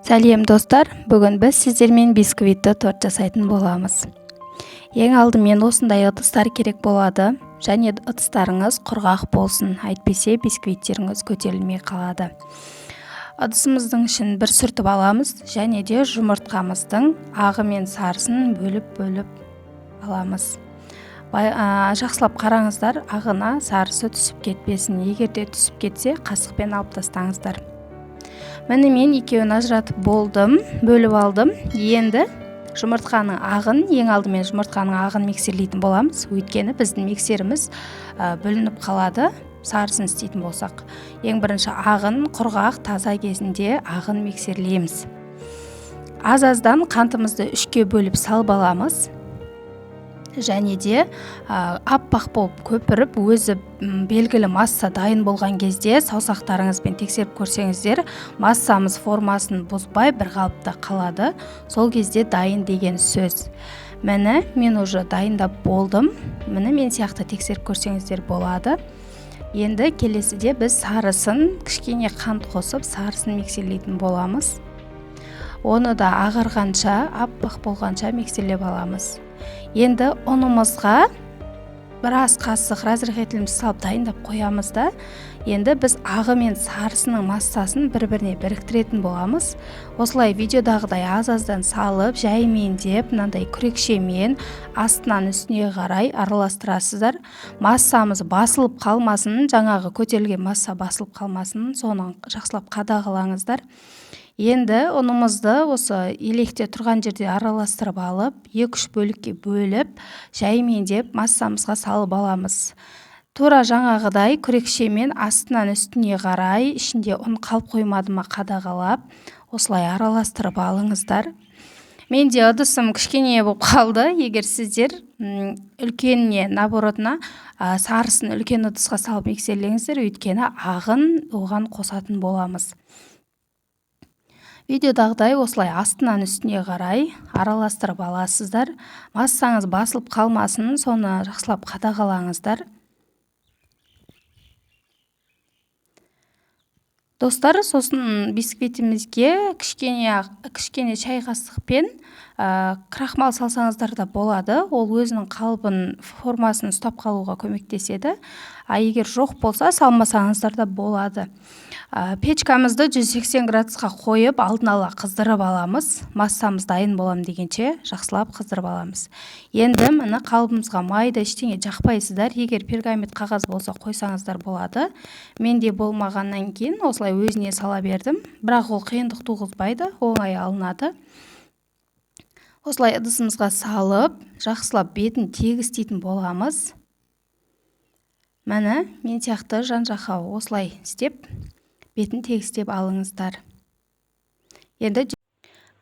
Сәлем, достар! Бүгін біз сіздермен бисквитті торт жасайтын боламыз. Ең алдымен осындай ыдыстар керек болады және ыдыстарыңыз құрғақ болсын, әйтпесе бисквиттеріңіз көтерілмей қалады. Ыдысымыздың ішін бір сүртіп аламыз және де жұмыртқамыздың ағы мен сарысын бөліп-бөліп аламыз. Жақсылап қараңыздар, ағына сарысы түсіп кетпесін. Егер де түсіп кетсе, қасықпен алып тастаңыздар. Міне, мен екеуін ажыратып болдым, бөліп алдым. Енді жұмыртқаның ағын, ең алдымен жұмыртқаның ағын миксерлейтін боламыз, өйткені біздің миксеріміз бүлініп қалады сарысын істейтін болсақ. Ең бірінші ағын, құрғақ таза кезінде ағын миксерлейміз. Аз аздан қантымызды үшке бөліп салып аламыз және де аппақ болып көпіріп, өзі белгілі масса дайын болған кезде саусақтарыңызбен тексеріп көрсеңіздер, массамыз формасын бұзбай бір қалыпта қалады. Сол кезде дайын деген сөз. Міне, мен уже дайындап болдым. Міне, мен сияқты тексеріп көрсеңіздер болады. Енді келесіде біз сарысын, кішкене қант қосып, сарысын миксерлейтін боламыз. Оны да ағарғанша, аппақ болғанша миксерлеп аламыз. Енді ұнымызға біраз қасық разрыхлителімізді салып дайындап қоямыз да, енді біз ағы мен сарысының массасын бір-біріне біріктіретін боламыз. Осылай видеодағыдай аз-аздан салып, жаймендеп, мынандай күрекшемен астынан үстіне қарай араластырасыздар. Массамыз басылып қалмасын, жаңағы көтерілген масса басылып қалмасын, соны жақсылап қадағалаңыздар. Енді ұнымызды осы електе тұрған жерде араластырып алып, екі-үш бөлікке бөліп, жаймендеп массамызға салып аламыз. Тура жаңағыдай күрекшемен астынан үстіне қарай, ішінде ұн қалып қоймады ма қадағалап, осылай араластырып алыңыздар. Менде ыдысым кішкене болып қалды. Егер сіздер үлкеніне, наоборотына, сарысын үлкен ыдысқа салып миксерлеңіздер, өйткені ағын оған қосатын боламыз. Видеодағыдай осылай астынан үстіне қарай араластырып аласыздар. Массаңыз басылып қалмасын, соны жақсылап қадағалаңыздар. Достар, сосын бисквитімізге кішкене шай қасықпен крахмал салсаңыздар да болады. Ол өзінің қалыбын, формасын ұстап қалуға көмектеседі. А егер жоқ болса, салмасаңыздар да болады. Печкамызды 180 градусқа қойып, алдын ала қыздырып аламыз. Массамыз дайын болам дегенше жақсылап қыздырып аламыз. Енді міне, қалыбымызға майды, ештеңе жақпайсыздар. Егер пергамент қағаз болса, қойсаңыздар болады. Менде болмағаннан кейін осылай өзіне сала бердім. Бірақ ол қиындық туғызбайды, оңай алынады. Осылай ыдысымызға салып, жақсылап бетін тегістейтін боламыз. Міне, мен сияқты жан-жаққа осылай істеп, бетін тегістеп алыңыздар. Енді,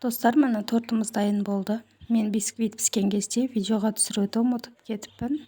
достар, міне, тортымыз дайын болды. Мен бисквит піскен кезде видеоға түсіруді ұмытып кетіппін.